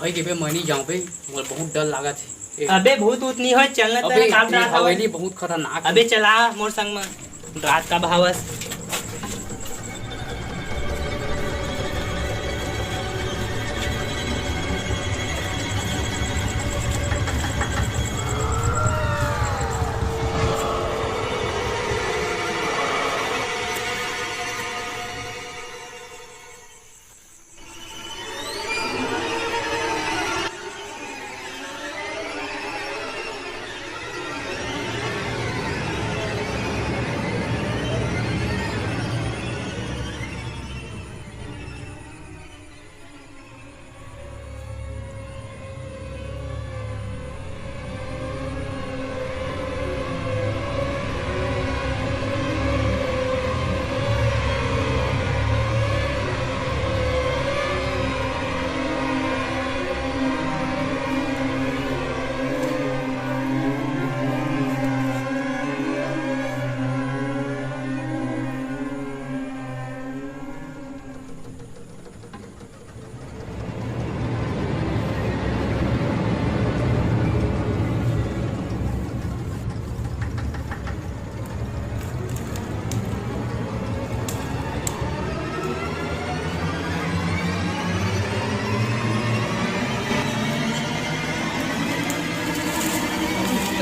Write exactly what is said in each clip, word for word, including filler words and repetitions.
भाई के बे, मैं नहीं जाऊँ बे, मोला बहुत डर लागत हे। ए, अबे भूत वूत नहीं होय, चलना अबे, तेरा काम ए, डरात हवे। हवेली बहुत खतरनाक हे। अबे चला मोर संग में, रात का बहावस।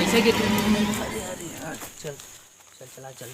कैसे गिर गया? अरे, अरे यार, चल, चल, चला, चल।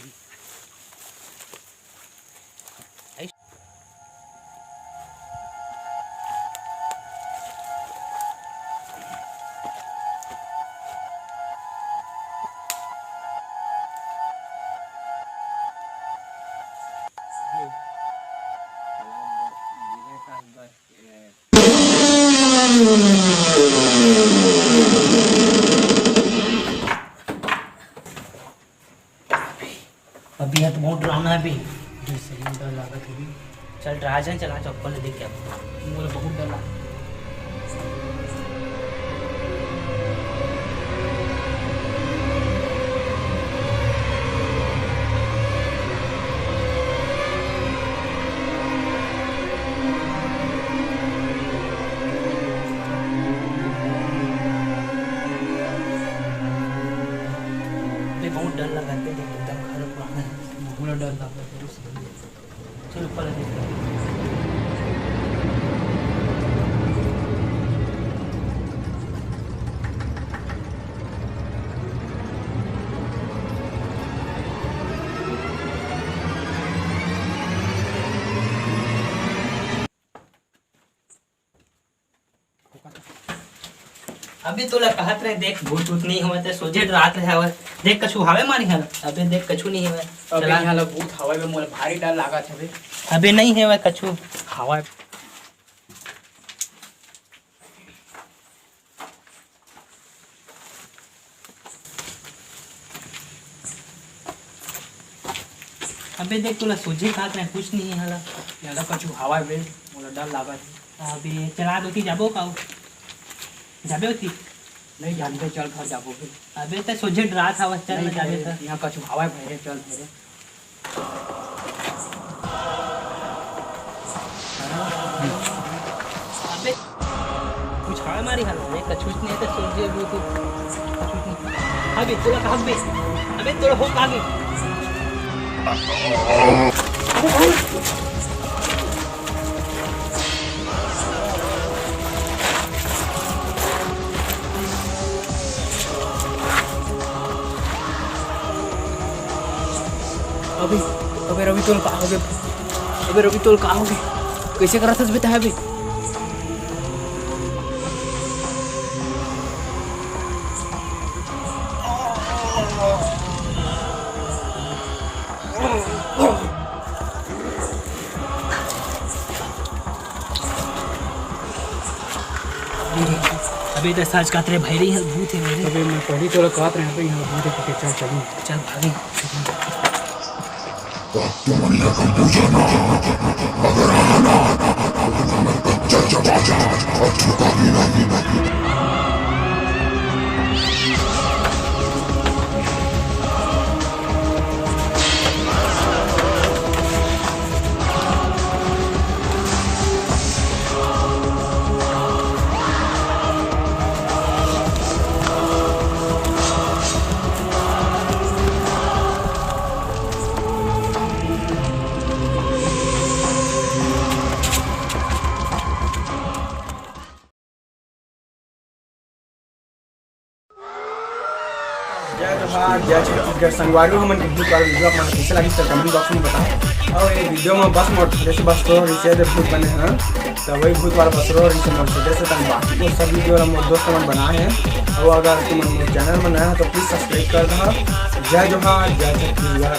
अभी यहाँ तो बहुत डरावना है अभी। अभी सही में डर लागत है अभी। चल राजन, चला चप्पल ले दे क्या? मोला बहुत डर लागत। अबे बहुत डर लगा, देख एकदम घर पुराना है, बहुत डर लगा। चल ऊपर देख। अभी तोला कहत रहे, देख, भूत वूत नहीं होवत हे, सोझे डरात रहे हवय। देख, कछु हावे मारी हाल? अबे देख, कछु नहीं हवय। अबे चला। यहाँ ला भूत हवय बे, मोला भारी डर लागत हवे। अबे नहीं हवय कछु। हवय। अबे देख, तोला सोझे कहत रहे, कुछ नहीं हाला। यहाँ ला कछु हवय बे, मोला डर लागत हे। अबे चला, दोती जाबो का? जाबे होती? नहीं जानते, चल घर जाबो फिर। अबे ते सोझे डरात हवस, चल नहीं ना जाबे भाई, त। यहाँ कछु हवय भाई रे, चल भाई रे। अबे कुछ हाल मारी हाल, मैं कछुच नहीं तो सोझे भी तू कछुच नहीं। अबे तोला कहाँ बे? अबे तोला हो कहाँ बे? अबे, अबे रवि तोल का होगे? अबे रवि तोल का होगे? कैसे करत हस बेटा अबे? अबे त सच कहत रहे भैरी ह, भूत हे मेरे। अबे मैं पहली तोला कहत रहे तो यहाँ भूत हे, चल चल। चल भागे। जय छत्तीसगढ़ संगवारी हो, हमन के भूत वाला वीडियो आप मन कइसे लागिस त कमेंट बॉक्स में बताओ। अउ ये वीडियो में बस मोर छोटे से बसरो रहिसे, भूत बने हैं, तो वही भूत वाला बसरो रहिसे मोर छोटे से, तन बाकी वो सब वीडियो ला मोर दोस्त मन बनाए हैं। अउ अगर तुम मोर चैनल में नया हो तो प्लीज सब्सक्राइब कर दो। जय जोहार, जय छत्तीसगढ़।